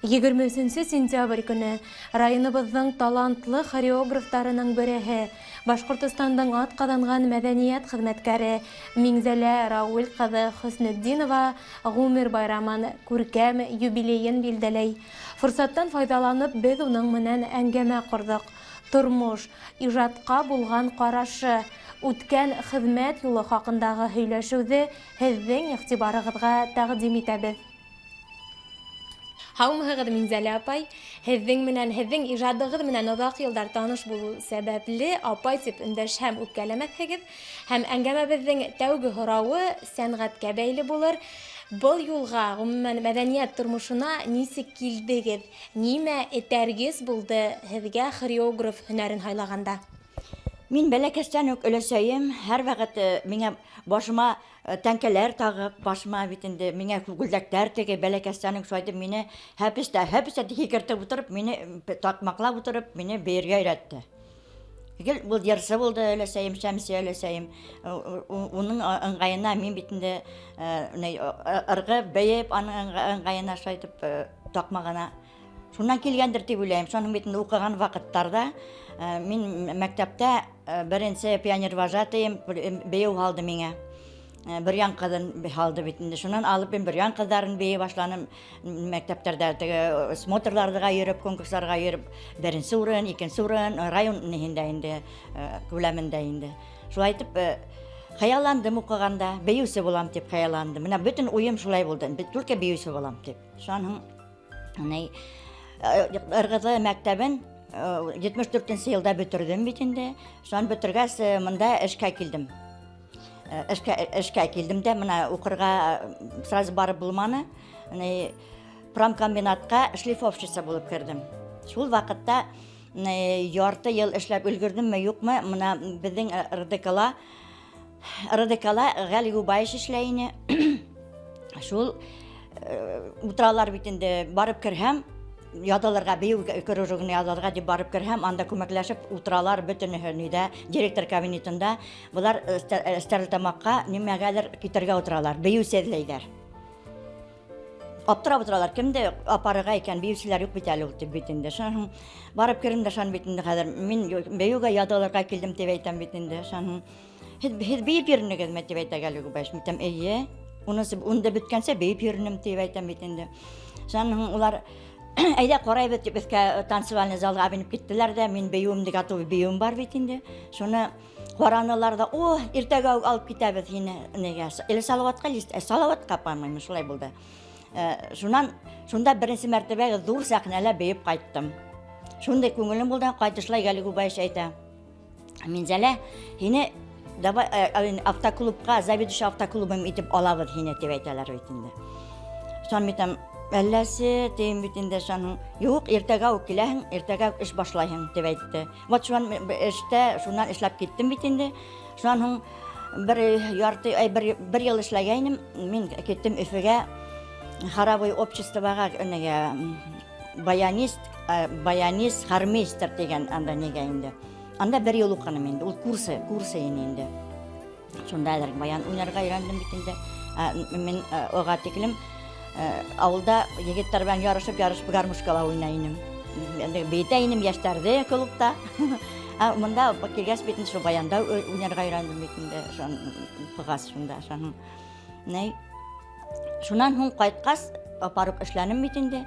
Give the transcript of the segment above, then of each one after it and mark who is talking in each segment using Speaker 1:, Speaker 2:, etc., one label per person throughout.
Speaker 1: 23 сентябрь көнө районыбыҙҙың талантлы хореографтарының береһе, Башҡортостандың атҡаҙанған мәҙәниәт хеҙмәткәре Миңзәлә Рауил ҡыҙы Хөснетдинова ғүмер байрамын, күркәм юбилейын билдәләй. Форсаттан файҙаланып, беҙ уның менән әңгәмә ҡорҙоҡ. Тормош, ижадҡа булған ҡарашы, үткән хеҙмәт юлы хаҡындағы һөйләшеүҙе һеҙҙең иғтибарығыҙға тәҡдим итәбеҙ. Һаумыһығыҙ, Минзәлә апай! Һеҙҙең менән, һеҙҙең ижадығыҙ менән оҙаҡ йылдар таныш булыу сәбәпле, апай тип өндәшһәм, үпкәләмәҫһегеҙ. Һәм әңгәмәбеҙҙең тәүге һорауы сәнғәткә бәйле булыр. Был юлға, ғөмүмән, мәҙәниәт тормошона нисек килдегеҙ? Нимә этәргес булды һеҙгә хореограф һөнәрен һайлағанда?
Speaker 2: Мин бәләкәстән үк өләсәйем һәр ваҡыт миңә башыма тәңкәләр тағып, башыма бит инде миңә күлдәктәр тегеп, бәләкәстән үк шулай итеп мине һәпестә, һәпестә һикертеп утырып, мине таҡмаҡлап утырып, мине бейергә өйрәтте. Гел был йырсы булды өләсәйем, Шәмсиә өләсәйем. Уның ыңғайына мин бит инде ырғып, бейеп, аның ыңғайына шулай итеп таҡмағына шуннан килгәндер дип уйлайым. Шуның бит инде уҡыған ваҡыттарҙа мин мәктәптә беренсе пионер вожатыйым бейеү һалды миңә. Бөрйән ҡыҙын һалды бит инде. Шунан алып мин бөрйән ҡыҙҙарын бейей башланым. Мәктәптәрҙә теге смотрларға йөрөп, конкурсларға йөрөп, беренсе урын, икенсе урын, район ниһендә инде, күләмендә инде. Шулай итеп хыялландым уҡығанда, бейеүсе булам тип хыялландым. Менә бөтөн уйым шулай булды. Только бейеүсе булам тип. Шунан һуң ни Ырғыҙы мәктәбен 74 йылда бөтөрҙөм бит инде. Шунан бөтөргәс, мында эшкә килдем. Эшкә килдем дә, мына уҡырға сразу барып булманы. Ни промкомбинатҡа шлифовщица булып керҙем. Шул ваҡытта ярты йыл эшләп өлгөрҙөммө, юҡмы, мына беҙҙең РДКла Ғәли Губаевич эшләй ине. Шул утыралар бит инде, барып керһәм, яҙылырға, бейеү кружогына яҙылырға тип барып керһәм, анда күмәкләшеп утыралар бөтөнөһө нидә, директор кабинетында. Былар Стәрлетамаҡҡа нимәгәлер китергә утыралар, бейеүсе эҙләйҙәр. Аптырап утыралар, кемде апарырға икән, бейеүселәр юҡ бит әле ул тип бит инде. Шунан һуң барып керҙем дә, шунан бит инде хәҙер мин бейеүгә яҙылырға килдем тип әйтәм бит инде. Шунан һуң һеҙ бейеп йөрөнөгөҙмө тип әйтә Ғәли Губаевич. Мин әйтәм, эйе. Унысы унда бөткәнсә бейеп йөрөнөм тип әйтәм бит инде. Шунан һуң улар әйҙә ҡарайбыҙ тип өҫкә танцевальный залға менеп киттеләр ҙә, мин бейеүемде, готовый бейеүем бар бит инде. Шуны ҡаранылар ҙа, о, иртәгә үк алып китәбеҙ һине нигә? Или Салауатҡа, или Салауатҡа, по-моему, шулай булды. Шунан шунда беренсе мәртәбә ҙур сәхнәлә бейеп ҡайттым. Шундай күңелем булды, ҡайтышлай Ғәли Губаевич әйтә: Минзәлә, һине давай автоклубҡа, заведующий автоклубым итеп алабыҙ һине, тип әйтәләр бит инде. Шунан мин әйтәм, әлләсе, тием бит инде, шунан юҡ, иртәгә үк киләһең, иртәгә үк эш башлайһың, тип әйтте. Вот шунан эштә, шунан эшләп киттем бит инде. Шунан һуң бер ярты ай, бер йыл эшләгәйнем, мин киттем Өфөгә, хоровой обществоға, нигә, баянист, хормейстер тигән анда нигә инде. Анда бер йыл уҡыным инде, ул курсы ине инде. Шунда әҙерәк баян уйнарға өйрәндем бит инде. Мин уға тиклем ауылда егеттәр белән ярышып, ярышып гармушкала уйнай инем. Бейетә инем йәштәрҙе клубта. Мында килгәс бит инде шул баянда уйнарға өйрәндем бит инде, шунан уҡығас шунда, шунан ни. Шунан һуң ҡайтҡас, апарып эшләнем бит инде.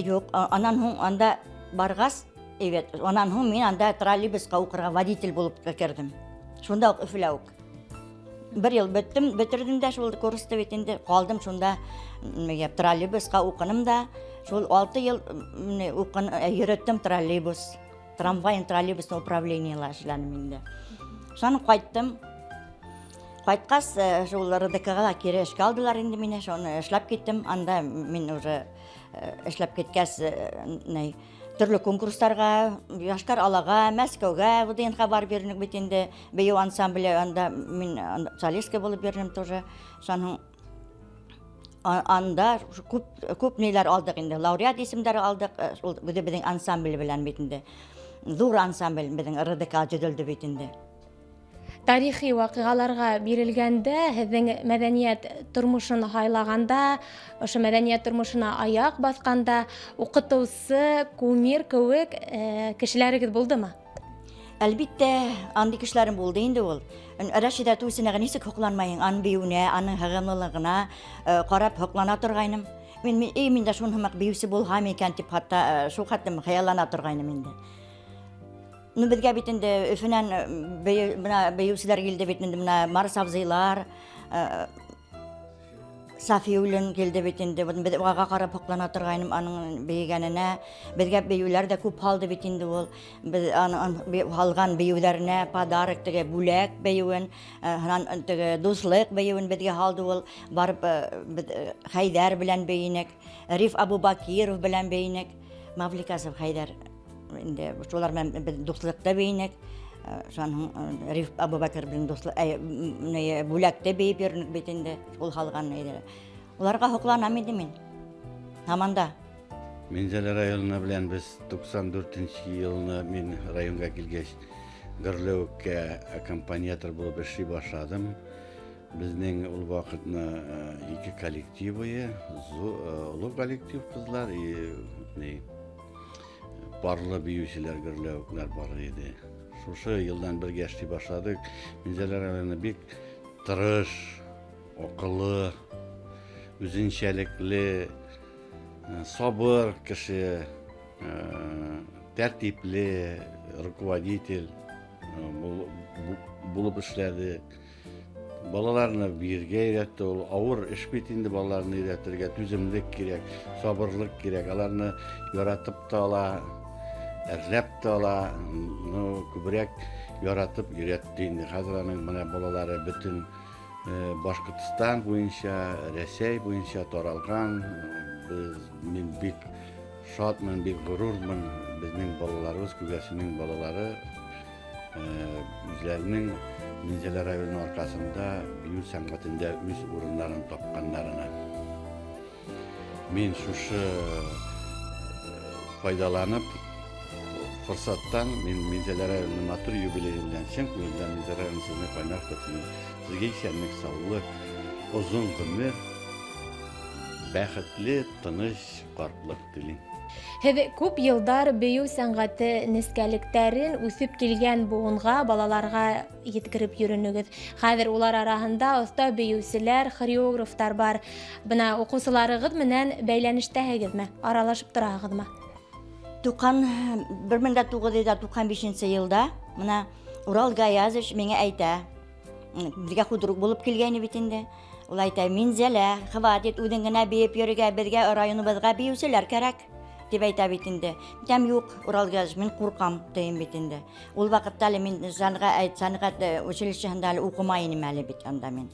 Speaker 2: Юҡ, анан һуң анда барғас, әйбәт, анан һуң мин анда троллейбусҡа уҡырға водитель булып керҙем. Шунда уҡ Өфөлә үк. Бер йыл бөттөм, бөтөрҙөм дә шул курсты бит инде, ҡалдым шунда, троллейбусҡа уҡыным да, шул 6 йыл уҡын, йөрөттөм троллейбус, трамвай, троллейбусный управлениела эшләнем инде. Шунан ҡайттым. Ҡайтҡас, шул РДКға ла кире эшкә алдылар инде мине, шуны эшләп киттем. Анда мин уже эшләп киткәс, ни, төрлө конкурстарға, Йошкар-Олаға, Мәскәүгә, ВДНХ барып йөрөнөк бит инде, бейеү ансамбле, анда мин солистка булып йөрөнөм тоже. Шунан һуң анда күп, күп ниләр алдыҡ инде, лауреат исемдәре алдыҡ, шул үҙебеҙҙең ансамбль белән бит инде. Ҙур ансамбль беҙҙең РДК төҙөлдө бит инде.
Speaker 1: Тарихи ваҡиғаларға бирелгәндә, һеҙҙең мәҙәниәт тормошон һайлағанда, ошо мәҙәниәт тормошона аяҡ баҫҡанда уҡытыусы, кумир кеүек кешеләрегеҙ булдымы?
Speaker 2: Әлбиттә, андый кешеләрем булды инде ул. Рәшидә Туйсинага нисек һоҡланмайһың, аның бейеүенә, аның һығымлылығына ҡарап һоҡлана торғайным. Мин дә шуның һымаҡ бейеүсе булһам икән тип хатта шул хәтлем хыяллана торғайным инде. Ну, беҙгә бит инде Өфөнән бына бейеүселәр килде бит инде, бына Марс абзыйлар, Сафиуллин килде бит инде. Беҙ уға ҡарап һоҡлана торғайным аның бейегәненә. Беҙгә бейеүләр ҙә күп һалды бит инде ул. Беҙ аның һалған бейеүҙәренә подарок, теге бүләк бейеүен, һынан теге дуҫлыҡ бейеүен беҙгә һалды ул. Барып беҙ Хәйҙәр белән бейенек, Риф Абубакиров белән бейенек, Мавликасов Хәйҙәр инде шулар менән беҙ дуҫлыҡта бейенек. Шуның Риф Абубакир белән дуҫлыҡ, бүләкте бейеп йөрөнөк бит инде, ул һалған иде. Уларға һоҡланам инде мин. Һаман да.
Speaker 3: Минзәлә районы белән без 94 йылны мин районга килгәс, гөрләүеккә аккомпаниатор булып эшли башладым. Безнең ул вакытны ике коллектив, олы коллектив кызлар и парлы биючеләр, гөрләүекләр бар иде. Шушы елдан бергә эшли башладык. Минзәлә районы бик тырыш, акыллы, үзенчәлекле, сабыр кеше, тәртипле руководитель булып эшләде. Балаларны биергә өйрәтте. Ул авыр эш бит инде балаларны өйрәтергә, түземлек кирәк, сабырлык кирәк. Аларны яратып та ала, әрләп тә ала, ну, күбрәк яратып өйрәтте инде. Хәзер аның менә балалары бөтен Башҡортостан буйынса, Рәсәй буйынса таралған. Мин бик шатмын, бик ғорурмын. Безнең балаларыбыз, Күгәрсеннең балалары үзләренең Минзәлә районы арҡаһында бейеү сәнғәтендә үҙ урыннарын тапҡандарына. Мин шушы файҙаланып форсаттан мин Минзәлә районының матур юбилейы белән чын күңелдән Минзәлә районы сезне кайнар котлыйм. Сезгә исәнлек, саулык, озын ғүмер, бәхетле, тыныч картлык телим.
Speaker 1: Һеҙ күп йылдар бейеү сәнғәте нескәлектәрен үҫеп килгән быуынға, балаларға еткереп йөрөнөгөҙ. Хәҙер улар араһында оҫта бейеүселәр, хореографтар бар. Бына уҡыусыларығыҙ менән бәйләнештәһегеҙме? Аралашып тораһығыҙмы?
Speaker 2: 1995 йылда бына Урал Гаязович миңә әйтә, беҙгә худрук булып килгәйне бит инде. Ул әйтә, Минзәлә, хватит үҙең генә бейеп йөрөргә, беҙгә районыбыҙға бейеүселәр кәрәк, тип әйтә бит инде. Әйтәм, юҡ, Урал Гаязович, мин ҡурҡам, тием бит инде. Ул ваҡытта әле мин сәнғәт училищеһында әле уҡымай инем әле бит анда мин.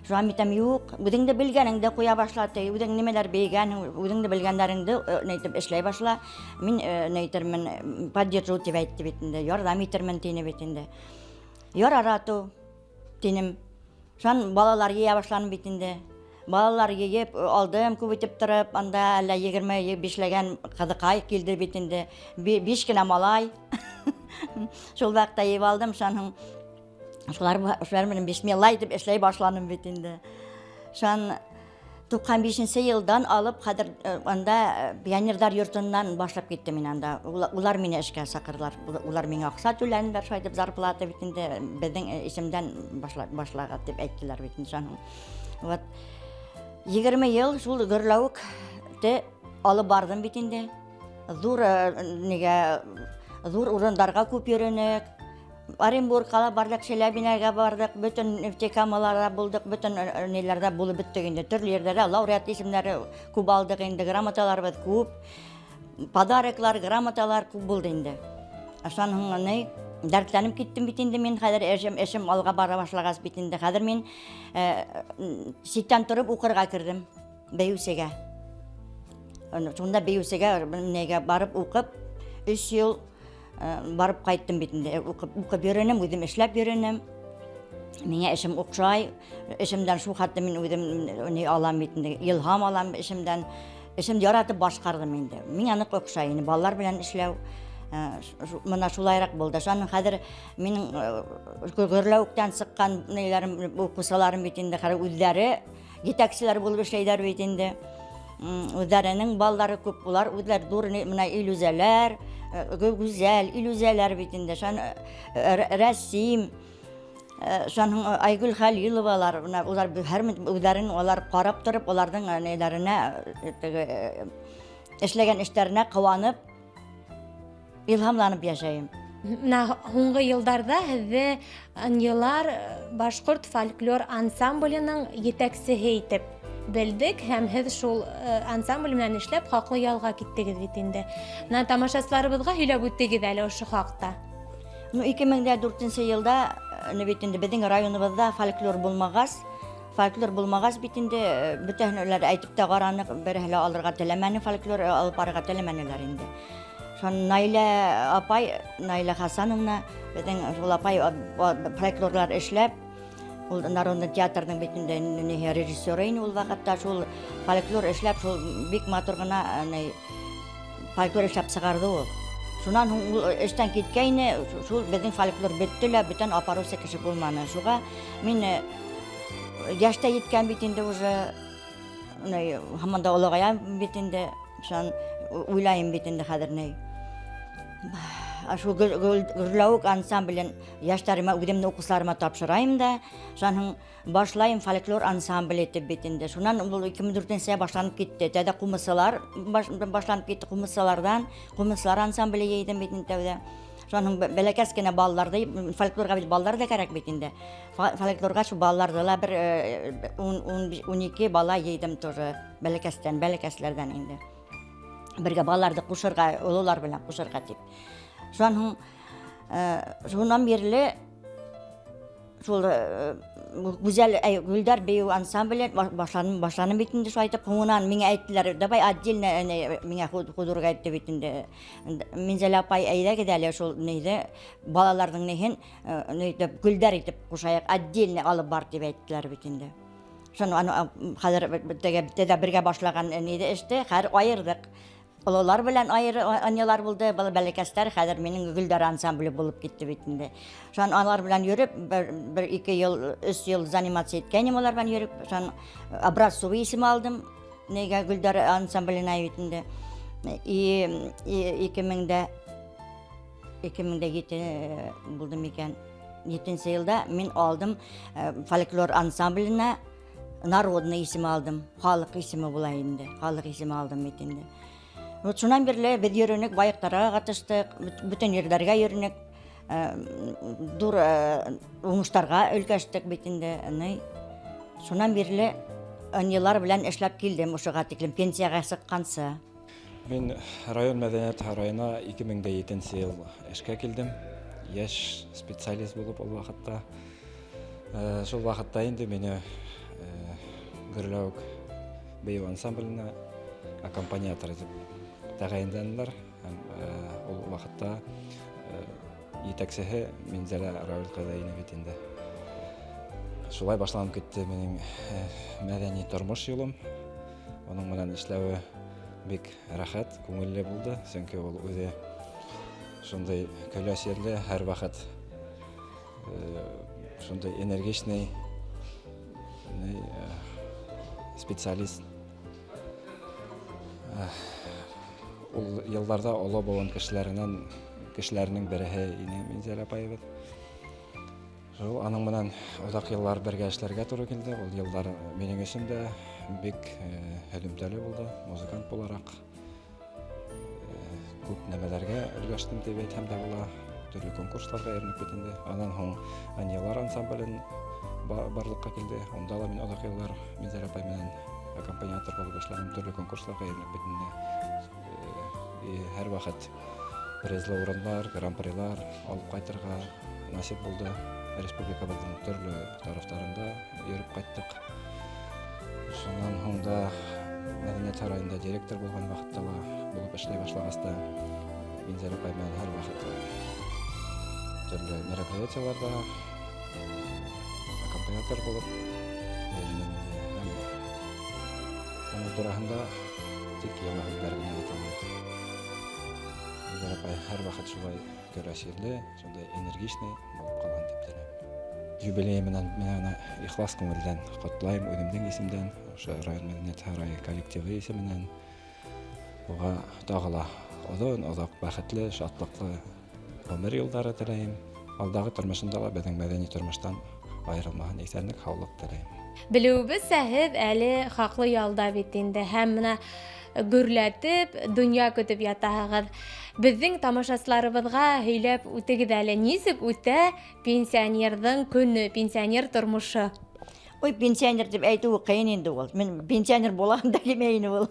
Speaker 2: Шуға әйтәм, юҡ, үҙеңде белгәнеңде ҡуя башла, ти, үҙең нимәләр бейгәнһең, үҙеңде белгәндәреңде нәйтеп эшләй башла. Мин нәйтермен, поддержу тип әйтте бит инде, ярҙам итермен тине бит инде. Ярар ату, тинем. Шунан балалар йыя башланым бит инде. Балалар йыйып алдым, күп итеп торып, анда әллә 25ләгән ҡыҙыҡай килде бит инде. 5 кенә малай. Шул ваҡытта йыйып алдым, шунан шулар менән бисмилла итеп эшләй башланым бит инде. Шунан 95 йылдан алып хәҙер анда пионерҙар йортоннан башлап киттем мин анда. Улар мине эшкә саҡырҙылар. Улар миңә аҡса түләнеләр, шулай итеп зарплата бит инде беҙҙең исемдән башлаға тип әйттеләр бит инде шунан. Вот 20 йыл шул гөрләүекте алып барҙым бит инде. Ҙур нигә, ҙур урындарға күп йөрөнөк. Оренбургка ла барҙыҡ, Челябинага барҙыҡ, бөтөн Нефтекамаларҙа булдыҡ, бөтөн ниләрҙә булып бөттөк инде. Төрлө ерҙәрҙә лауреат исемдәре күп алдыҡ инде, грамоталарыбыҙ күп, подароклар, грамоталар күп булды инде. Шунан һуң ни, дәртләнеп киттем бит инде мин, хәҙер эшем алға бара башлағас бит инде. Хәҙер мин ситтән тороп уҡырға керҙем бейеүсегә. Шунда бейеүсегә нигә барып уҡып, 3 йыл барып ҡайттым бит инде. Уҡып йөрөнөм, үҙем эшләп йөрөнөм. Миңә эшем оҡшай, эшемдән шул хәтле мин үҙем ни алам бит инде, илһам алам эшемдән. Эшемде яратып башҡарҙым инде. Миңә ныҡ оҡшай инде балалар белән эшләү. Мына шулайыраҡ булды. Шуның хәҙер минең Гөрләүектән сыҡҡан ниләрем, уҡыусыларым бит инде хәҙер үҙҙәре етәкселәр булып эшләйҙәр бит инде. Үҙҙәренең балалары күп, улар үҙҙәре ҙур мына Илүзәләр, Гүзәл, Илүзәләр бит инде. Шуны Рәсим, шуның Айгөл Хәлиловалар, мына улар һәр үҙҙәрен улар ҡарап тороп, уларҙың ниләренә, теге эшләгән эштәренә ҡыуанып, илһамланып йәшәйем.
Speaker 1: Мына һуңғы йылдарҙа һеҙҙе Ынйылар башҡорт фольклор ансамбленың етәксеһе итеп белдек, һәм һеҙ шул ансамбль менән эшләп хаҡлы ялға киттегеҙ бит инде. Мына тамашасыларыбыҙға һөйләп үттегеҙ әле ошо хаҡта.
Speaker 2: Ну, 2004 йылда, бит инде беҙҙең районыбыҙҙа фольклор булмағас, фольклор булмағас бит инде бөтәһен улар әйтеп тә ҡараныҡ, береһе лә алырға теләмәне, фольклор алып барырға теләмәнеләр инде. Шунан Наилә апай, Наилә Хасановна, беҙҙең шул апай фольклорлар эшләп, ул народный театрҙың бит инде режиссеры ине ул ваҡытта, шул фольклор эшләп, шул бик матур ғына фольклор эшләп сығарҙы ул. Шунан һуң ул эштән киткәйне, шул беҙҙең фольклор бөттө лә, бүтән апарыусы кеше булманы. Шуға мин йәш тә еткән бит инде уже, һаман да олоғаям бит инде, шунан уйлайым бит инде хәҙер ни. Шул Гөрләүек ансамблен йәштәремә, үҙемдең уҡыусыларыма тапшырайым да, шунан һуң башлайым фольклор ансамбль итеп бит инде. Шунан ул 2004 башланып китте. Тәүҙә ҡумысылар башланып китте, ҡумысыларҙан, ҡумысылар ансамбле йыйҙым бит инде тәүҙә. Шунан һуң бәләкәс кенә балаларҙы, фольклорға бит балалар ҙа кәрәк бит инде. Фольклорға шул балаларҙы ла бер ун ике бала йыйҙым тоже, бәләкәстән, бәләкәсләрҙән инде. Бергә балаларҙы ҡушырға, ололар менән ҡушырға тип. Шунан һуң шунан бирле шул Гүзәл, әй, Гөлдәр бейеү ансамбле башланым бит инде шулай итеп. Һуңынан миңә әйттеләр, давай отдельно, миңә худрук әйтте бит инде. Минзәлә апай, әйҙәгеҙ әле шул нейҙе, балаларҙың неһен ни итеп, гөлдәр итеп ҡушайыҡ, отдельно алып бар тип әйттеләр бит инде. Шуны аны, хәҙер бөтә дә бергә башлаған нейҙе эште, хәҙер айырҙыҡ. Ололар белән айыры анялар булды, был бәләкәстәр хәҙер минең Гөлдәр ансамбле булып китте бит инде. Шунан алар белән йөрөп, бер ике йыл, өс йыл заниматься иткәнем алар белән йөрөп, шунан образцовый исем алдым, нигә Гөлдәр ансамбленә бит инде. И ике мең дә ете булды микән? Етенсе йылда мин алдым фольклор ансамбленә народный исем алдым, халыҡ исеме була инде, халыҡ исеме алдым бит инде. Вот шунан бирле беҙ йөрөнөк, байыҡтарға ҡатыштыҡ, бөтөн ерҙәргә йөрөнөк, ҙур уңыштарға өлгәштек бит инде. Ни, шунан бирле ынйылар белән эшләп килдем ошоға тиклем, пенсияға сыҡҡансы.
Speaker 4: Мин район мәҙәниәт һарайына ике мең дә етенсе йыл эшкә килдем. Йәш специалист булып ул ваҡытта. Шул ваҡытта инде мине Гөрләүек бейеү ансамбленә аккомпаниатор итеп тәғәйенләнеләр. Һәм ул ваҡытта етәксеһе Минзәлә Равил ҡыҙы ине бит инде. Шулай башланып китте минең мәҙәни тормош юлым. Уның менән эшләүе бик рәхәт, күңелле булды, сөнки ул үҙе шундай көләс йөҙлө, һәр ваҡыт шундай энергичный, специалист. Ул йылдарҙа оло быуын кешеләренең береһе ине Минзәлә апайыбыҙ. Шул аның менән оҙаҡ йыллар бергә эшләргә тура килде. Ул йылдар минең өсөн дә бик һөҙөмтәле булды, музыкант булараҡ. Күп нәмәләргә өлгәштем тип әйтһәм дә була. Төрлө конкурсларға йөрөнөп бит инде. Анан һуң Ынйылар ансамблен барлыҡҡа килде. Унда ла мин оҙаҡ йыллар Минзәлә апай менән аккомпаниатор булып эшләнем. Төрлө конкурсларға йөрөнөп бит инде. Һәр ваҡыт призлы урындар, гран-прилар алып ҡайтырға насип булды. Республикабыҙҙың төрлө тарафтарында йөрөп ҡайттыҡ. Шунан һуң да Мәҙәниәт һарайында директор булған ваҡытта ла булып эшләй башлағас та Минзәлә апай менән һәр ваҡыт төрлө мероприятиеларҙа аккомпаниатор булып йөрөнөм инде. Һәм уның тураһында тик йылы һүҙҙәр генә әйтә алам. Минзәлә апай һәр ваҡыт шулай көрәшерле, шундай энергичный булып ҡалһын тип теләйем. Юбилей менән мин аны ихлас күңелдән ҡотлайым үҙемдең исемдән, ошо район мәҙәниәт һарайы коллективы исеменән. Уға тағы ла оҙон, оҙаҡ бәхетле, шатлыҡлы ғүмер юлдары теләйем. Алдағы тормошонда ла беҙҙең мәҙәни тормоштан айырылмаһын, иҫәнлек, һаулыҡ теләйем.
Speaker 1: Белеүебеҙсә, һеҙ әле хаҡлы ялда бит инде һәм менә гөрләтеп донъя көтөп ятаһығыҙ. Беҙҙең тамашасыларыбыҙға һөйләп үтегеҙ әле, нисек үтә пенсионерҙың көнө, пенсионер тормошо?
Speaker 2: Ой, пенсионер тип әйтеүе ҡыйын инде ул. Мин пенсионер булам да килмәй ине ул.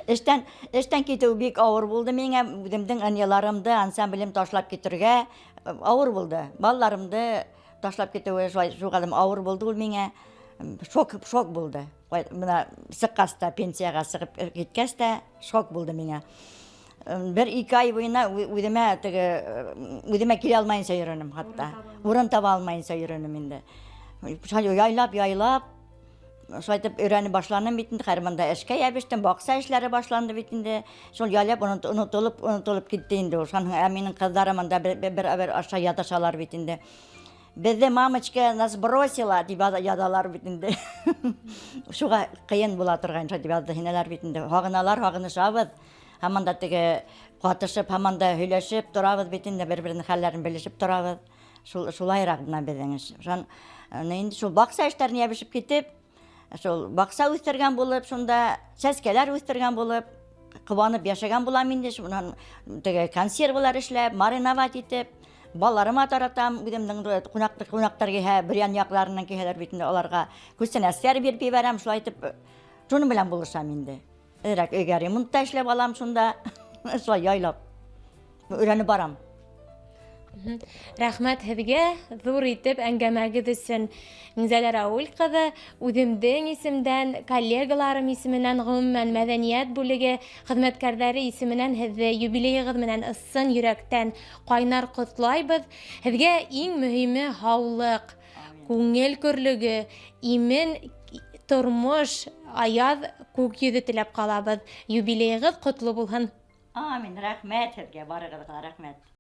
Speaker 2: Эштән китеү бик ауыр булды миңә. Үҙемдең ынйыларымды, ансамблем ташлап китергә ауыр булды. Балаларымды ташлап китеүе шулай шуғалым ауыр булды ул миңә. Шок булды. Бына сыҡҡас та, пенсияға сығып киткәс тә шок булды миңә. Бер-ике ай буйына үҙемә теге үҙемә килә алмайынса йөрөнөм хатта. Урын таба алмайынса йөрөнөм инде. Шулай яйлап, яйлап, шулай итеп өйрәнеп башланым бит инде. Хәҙер бында эшкә йәбештем, баҡса эшләре башланды бит инде. Шул яйлап онотолоп, онотолоп китте инде ул. Шуның, ә минең ҡыҙҙарым анда бер аша ятышалар бит инде. Беҙҙе мамочка нас бросила тип яҙалар бит инде. Шуға ҡыйын була торған шулай тип яҙҙы һинәләр бит инде. Һағыналар, һағынышабыҙ. Һаман да теге ҡатышып, һаман да һөйләшеп торабыҙ бит инде, бер-беренең хәлләрен белешеп торабыҙ. Шулайыраҡ бына беҙҙең эш. Шунан инде шул баҡса эштәренә йәбешеп китеп, шул баҡса үҫтергән булып, шунда сәскәләр үҫтергән булып, ҡыуанып йәшәгән булам инде. Шунан теге консервалар эшләп, мариновать итеп, балаларыма таратам, үҙемдең ҡунаҡтар килһә, Бөрйән яҡларынан килһәләр бит инде, аларға күстәнәстәр биреп ебәрәм, шулай итеп, шуның белән булышам инде. Әҙерәк өйгә ремонт та эшләп алам шунда, шулай яйлап өйрәнеп барам.
Speaker 1: Рәхмәт һеҙгә ҙур итеп әңгәмәгеҙ өсөн. Минзәлә Рауил ҡыҙы, үҙемдең исемдән, коллегаларым исеменән, ғөмүмән мәҙәниәт бүлеге хеҙмәткәрҙәре исеменән һеҙҙе юбилейығыҙ менән ысын йөрәктән ҡайнар ҡотлайбыҙ. Һеҙгә иң мөһиме һаулыҡ, күңел көрлөгө, имен тормош, аяҙ күк йөҙө теләп ҡалабыҙ. Юбилейығыҙ ҡотло булһын.
Speaker 2: Амин. Рәхмәт һеҙгә, барығыҙға рәхмәт.